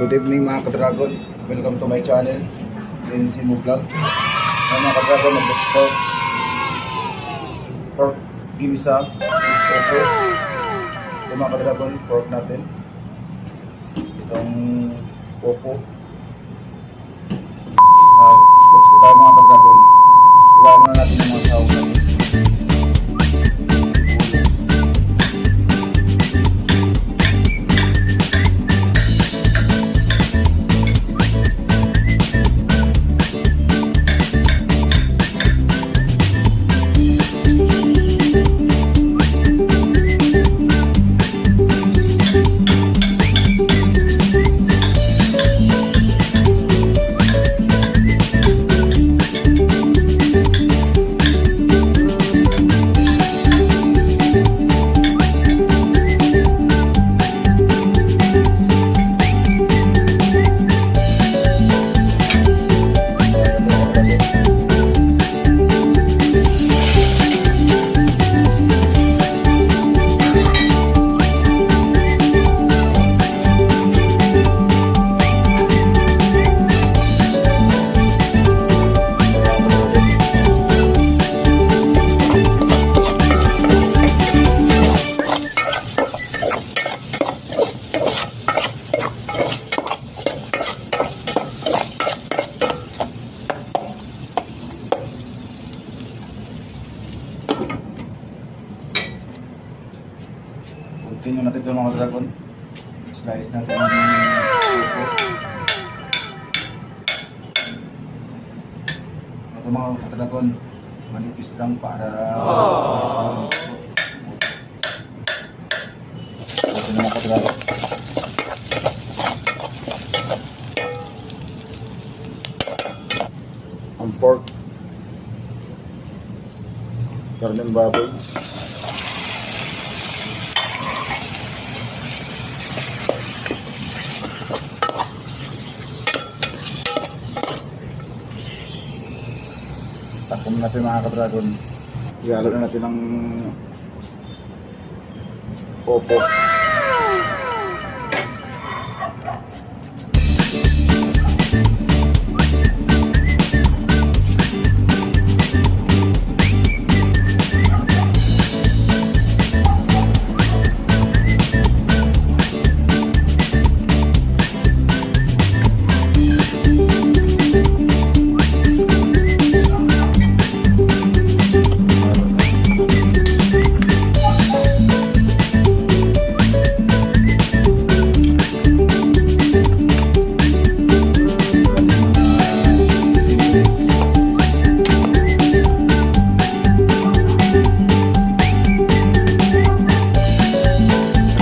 Good evening, mga ka-dragon. Welcome to my channel, Lindsay Mo Vlog. Ngayon, mga ka-dragon, mag-pork pork ginisa with popo. Ito, mga ka-dragon, pork natin. Itong popo. Let's go tayo, mga ka-dragon. Iwanan muna natin yung mga sahog natin. Ayan, mga ka-dragon. Ayan, mga ka-dragon. Continue natin ito, mga dragon. Slice natin ang popo. Ito, mga dragon, manipis lang para ito, mga kadragon. Ang pork. Karneng baboy. Takpan natin, mga kadragon. Ihalo na natin ang popo. 15 minutes.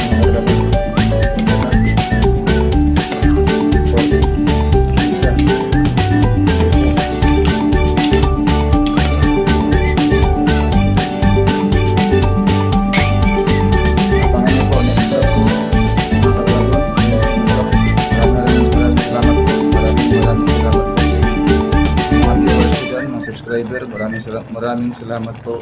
Mga kadragon. Pork. Isa. Popo. Abangan niyo po next vlog ko, mga kadragon. Maraming maraming salamat po. Maraming maraming salamat po sa mga viewers ko dyan, mga subscriber. Maraming salamat po.